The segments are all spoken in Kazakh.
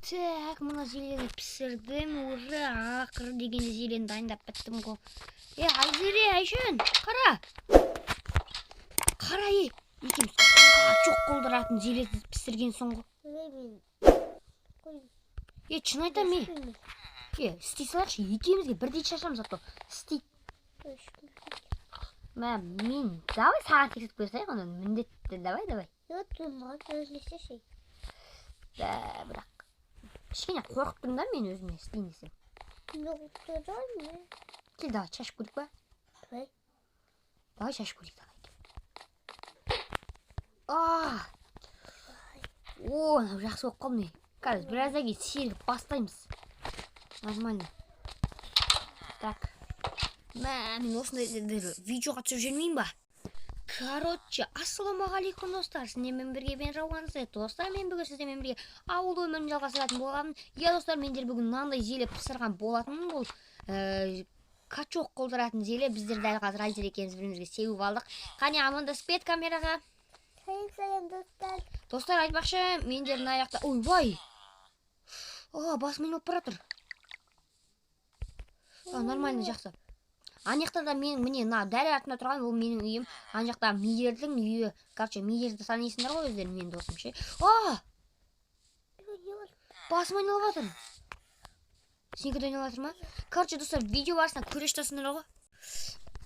Так, мына зельені пісірдім уже. Ақыры дегенде зельені дайындап біттім ғой. Е, Айзере, Айшын, қара, қара, е, екеуміз жоқ қылдыратын зелье пісіргенсің ғой. Мен қой. Е, шын айтамын, е, е, істей салайықшы, екеумізге бірдей шашамыз, а то істейік. Мә, мен, давай, саған тексеріп көре салайық оны міндетті, давай, давай. Жоқ, маған өзің істеші. Да, бірақ кішкене қорқып тұрмын да мен өзіме істейін десем. Жоқ, тұрмын. Кел, давай, шашып көрейік па? Давай. Давай, шашып көрейік, давай, кел. А, о, мынау жақсы болып қалды, міне. Қазір біраздан кейін сергіп бастаймыз нормально. Так, мә, мен осындай жерлерді видеоға түсіріп жібермеймін ба? Короче, ассалаумағалейкум, достар, сіздермен бірге мен, Рауан Зет. Достар, мен бүгін сіздермен бірге ауыл өмірін жалғастыратын боламын. Иә, достар, мендер бүгін мынандай зелье пісірген болатынмын. Бұл качок қылдыратын зелье. Біздер дәл қазір Айзер екеуміз бірімізге сеуіп алдық. Қане, амандасып кет камераға. Сәлем, сәлем, достар. Достар, айтпақшы, мендер мына жақта, ойбай, а, басым айналып бара жатыр. А, нормально, жақсы. Ана жақта да менің, міне, мына дәл артымда тұрған ол менің үйім. Ана жақта Мейірдің үйі. Короче, Мейірді танисыңдар ғой өздерің, менің досым ше. А, басым айналып жатыр. Сенікі де айналып жатыр ма? Короче, достар, видео барысында көре жатасыңдар ғой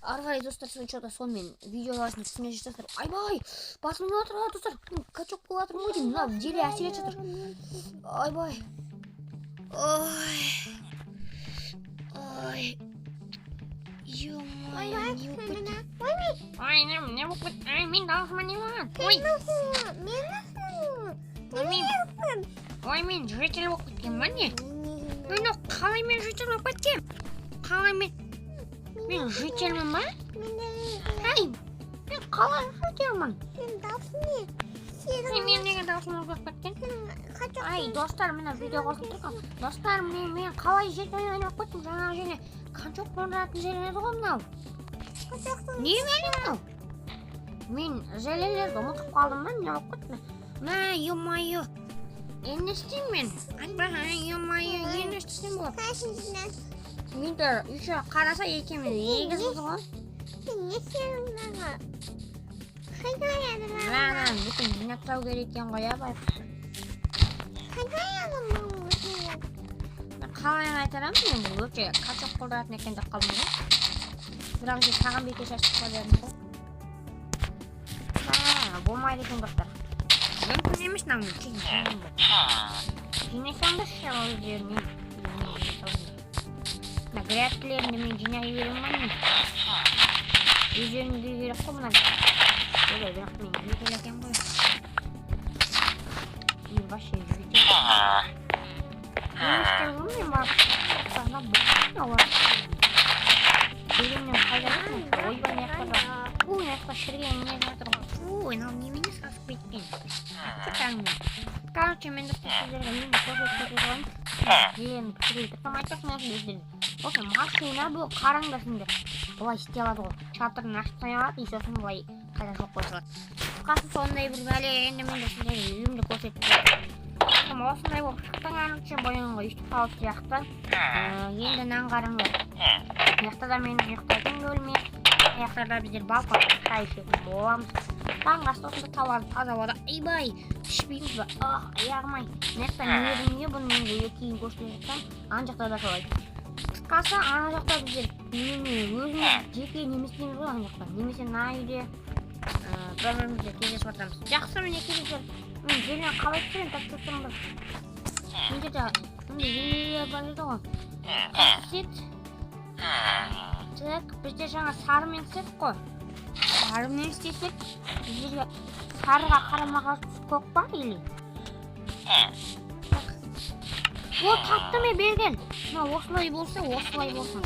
ары қарай. Достар, че то сонымен видео барысында түсіне жатасыңдар. Айбай, басым айналып жатыр. А, достар, мен качок болып жатырмын ғой деймін, мына зелье әсер етіп жатыр. Айбай, ой, ой, ё-моё, не болып кетті? Ой, не болып кетті? Ай, мен даусыма не болған? Ой. Мен. Ой, мен, ой, мен житель болып кеткен ба, не? Мен қалай, мен житель болып кеткенмін? Қалай мен жительмін ба? Ай, мен қалай жительмін? Мен дауысым не? Ай, мен неге даусым өзгеріп кеткен? Ай, достар, міне, видео қосылып тұр ғой. Достар, мен қалай житель айналып кеттім? Жаңағы жеріне качок қондыратын жер еді ғой мынау. Не бәле мынау? Мен зельелерді ұмытып қалдым ба, не болып кетті? Мә, ё-моё, енді не істеймін мен? Айбай, ё-моё, енді не істесем болады? Менде еще қараса, екеуміз егізбіз ғой. Не істедің маған? Мына бүтін жинап тастау керек екен ғой, иә, байқұс. Мен қалай қайтарамын? Мен өте качок қылдыратын екен деп қалдым ғой, бірақ же саған бекер шашып қойып едім ғой. А, болмайды екен, достар, мүмкін емес мынау. Жинасаңдаршы өздеріне. Мына грядкілерін мен жинай беремін ба, не? Өздеріңізге керек қой мына. Ой, бірақ мен житель екен ғой, мен вообще житель не істеп жүрмін? Мен барып мына дегеннен пайда жоқ. Ойбай, мына жақта да, фу, мына жақта шіріген не жатыр ғой. Фу, мынау немене сасып кеткен? Кәдімгі. Короче, мен, достар, сіздерге мен көрсетіп кете салайын. Зельені пісірейін тұрсам, айтпақшы, мына жерде осы машина, бұл, қараңдар сендер, былай істей алады ғой, шатырын ашып тастай алады и сосын былай қайта жоқ қоя салады. Қысқасы, сондай бір бәле. Енді мен де сіздерге үйімді көрсетіп, осындай болып шықты. Короче, бұрынғы өйстіп қалды сияқты. Енді мынаны қараңдар, мына жақта да менің ұйықтайтын бөлме, мына жақта да біздер балконда шай ішетін боламыз. Таңғы асты осында таза ауада, айбай, ішпейміз ба? Ах, аяғым ай. Мына жақта мейірдің үйі, бұны мен де кейін көрсете жатсам. Ана жақта да солай. Қысқасы, ана жақта біздер немене, өзіміз жеке неме істейміз ғой ана жақта немесе мына үйде бір бірімізге кездесіп жатамыз. Жақсы, міне, келіңіздер. Мен зельені қалай пісіремін? Так, тұрыңдар, менде де мындай зельелер бар еді ғой. Свет. Так, бізде жаңа сарымен істедік қой. Сарымен істесек, біздерге сарыға қарама қарсы түс көк па или? Так, о, тапты мен берген. Мына осылай болса, осылай болсын.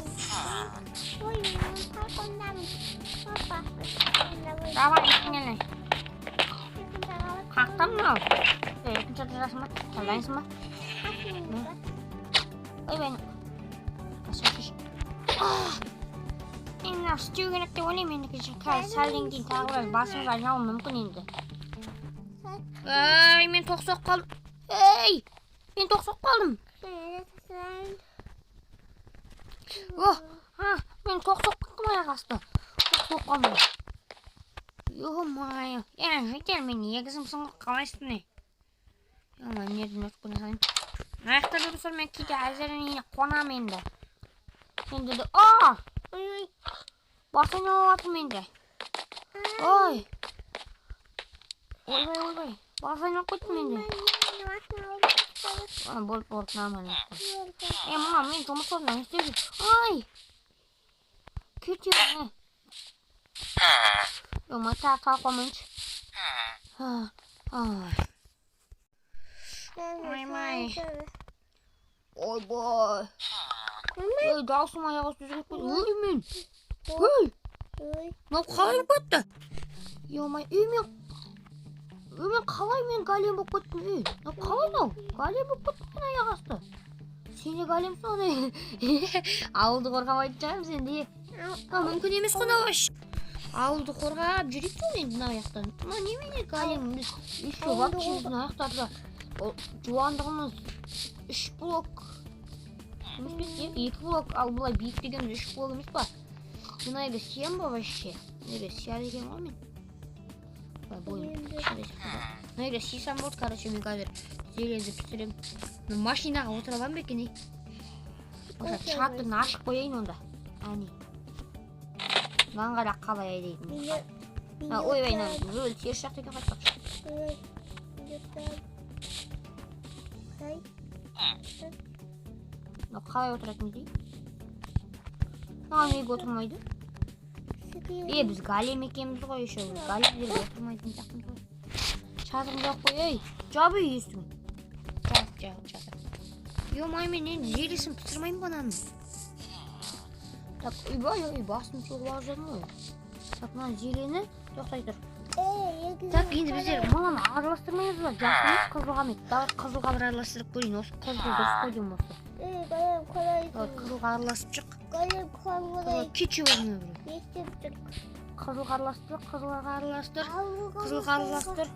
Ой, мен балкондамын. Папа. Давай, кішкене қақта мынау. Екінші этаждасың ба? Дайынсың ба? Ойбай, енді мынау істеу керек деп ойлаймын. Енді қазір сәлден кейін тағы біраз басымыз айналуы мүмкін енді. Ей, мен тоқ соғып қалдым. Ей. Мен тоқ соғып қалдым. О, а, мен тоқ соғып кеттім аяқ асты. Тоқ соғып қалдым. Ё-моё. Е, житель, мен егізімсің ғой, қалайсың, не? Ё-моё, жерден өтіп кете салайын. Мына жақта, достар, мен кейде әзіріне қонамын енді. Енді де, а! Ой, ой. Бас айналып жатыр менде. Ой. Ойбай, ойбай. Бас айналып кетті менде. А, болды, болды, нормально. Е, мына мен жұмыс орнында не істеп жүр? Ай! Кете, не? Ё-моё, тағы талып қалмайыншы. Ай. Ой-май. Ойбай. Ей, даусым аяқ асты үзіліп кетті. Ой, мен. Ой, мынау қалай болып кетті? Ё-моё, ей, мен. Ей, мен қалай мен голем болып кеттім, ей? Мынау қалай мынау? Голем болып кеттім мен аяқ асты. Сен де големсің ғой. Ауылды қорғамайтын шығармын сен де. А, мүмкін емес қой мынау вообще. Ауылды қорғап жүрейік қой енді мына жақтан. Мына немене голем біз еще вообще мына жақтарда жуандығымыз үш блок емес пе? Екі блок, ал былай биіктігіміз үш блок емес па? Мына жерге сиям ба вообще? Мына жерге сияды екен ғой мен. Былай бойым кішкентай сияқты да. Мына жерге сисам болды, короче, мен қазір зелье пісіремін. Мына машинаға отыра аламын ба екен, ей? Осы шатырын ашып қояйын онда. Әне. Мынаны қара, қалай айдайтынын. А, ойбай, мына рөл теріс жақта екен қайтпақшы. Мынау қалай отыратын еді? Мынаған неге отырмайды? Е, біз голем екенбіз ғой еще. Големдерге отырмайтын сияқтымыз ғой. Шатырын жауып қой, ей. Жап, ей, есігін. Жап, жап, жап. Ё-моё, мен енді зельесін пісірмеймін ба мынаның? Так, ойбай, ой, басым соғып алып жатырмын ғой. Так, мына зельені тоқтай тұр. Так, енді біздер мынаны араластырмаймыз ба? Жасыл емес, қызылға емес. Давай қызылға бір араластырып көрейін. Осы қызыл дұрыс қой деймін осы. Давай қызылға араласып шық. Қызыл кетші бар мына біреу. Қызылға араластыр, қызылға араластыр. Қызылға араластыр.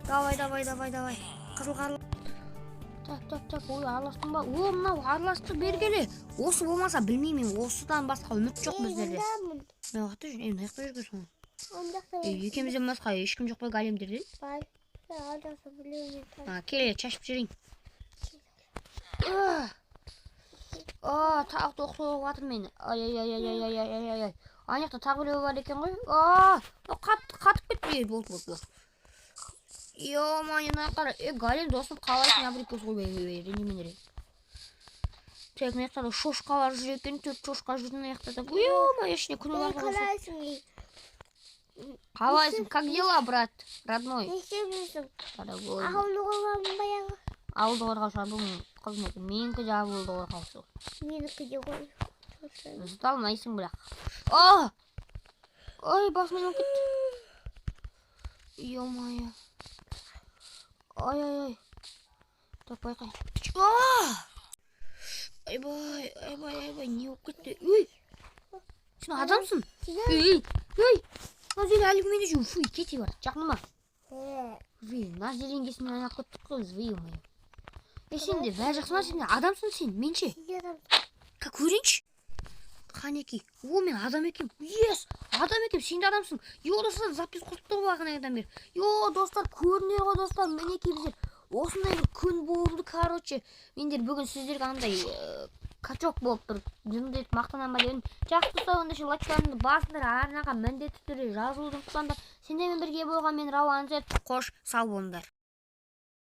Давай, давай, давай, давай. Қызылға арала. Так, так, так, ой, араластың ба? О, мынау араласты, бері. Осы болмаса білмеймін мен, осыдан басқа үміт жоқ біздерде. Мына жақта жүр, ей, мына жақта жүргенсің ғой. Ей, екеумізден басқа ешкім жоқ па големдерден? А, келе, шашып жіберейін. А, тағы тоқ соғып жатыр мені. Ай, ай, ай, ай, ай, ай, ай, ай, ай. Ана жақта тағы біреу бар екен ғой. А, қатып кетті. Ей, болды, болды, болды. Ё-моё, мына қара. Е, голем досым, қалайсың, абрикос ғой, ей, ренжімеңдер. Так, мына жақта да шошқалар жүр екен, төрт шошқа жүр мына жақта да. Ё-моё, ішіне күні бар. Қалайсың? Как дела, брат? Родной. Дорогой. Ауылды қорғаушы бұл қызметі. Менікі де ауылды қорғаушы. Менікі де ғой. Ұста алмайсың бірақ. А! Ой, басым айналып кетті. Ё-моё. Ай, ай, ай. Так, байқай. А! Айбай, айбай, айбай, не болып кетті? Ой! Сен адамсың? Ей, ей! Мына жерде әлі менде жүр. Фуй, кете бар. Жақындама. Ой, мына жерден кесін айналып кеттік қой біз, ё-моё. Е, сен де бәрі жақсы ма? Сен де адамсың сен, мен ше? Ка, көрейінші. Қанекей. О, мен адам екенмін. Ес, адам екенмін, сен де адамсың. Йо, достар, запись қосып тұр ғой бағанадан бері. Йо, достар, көрдіңдер ғой, достар, мінекей біздер. Осындай бір күн болды, короче. Мендер бүгін сіздерге андай качок болып тұр. Жынды етіп мақтанамын ба деп едім. Жақсы, достар, онда лайктарыңды басыңдар, арнаға міндетті түрде жазылуды ұмытпаңдар. Сендермен бірге болған мен, Рауан Зет. Қош, сау болыңдар.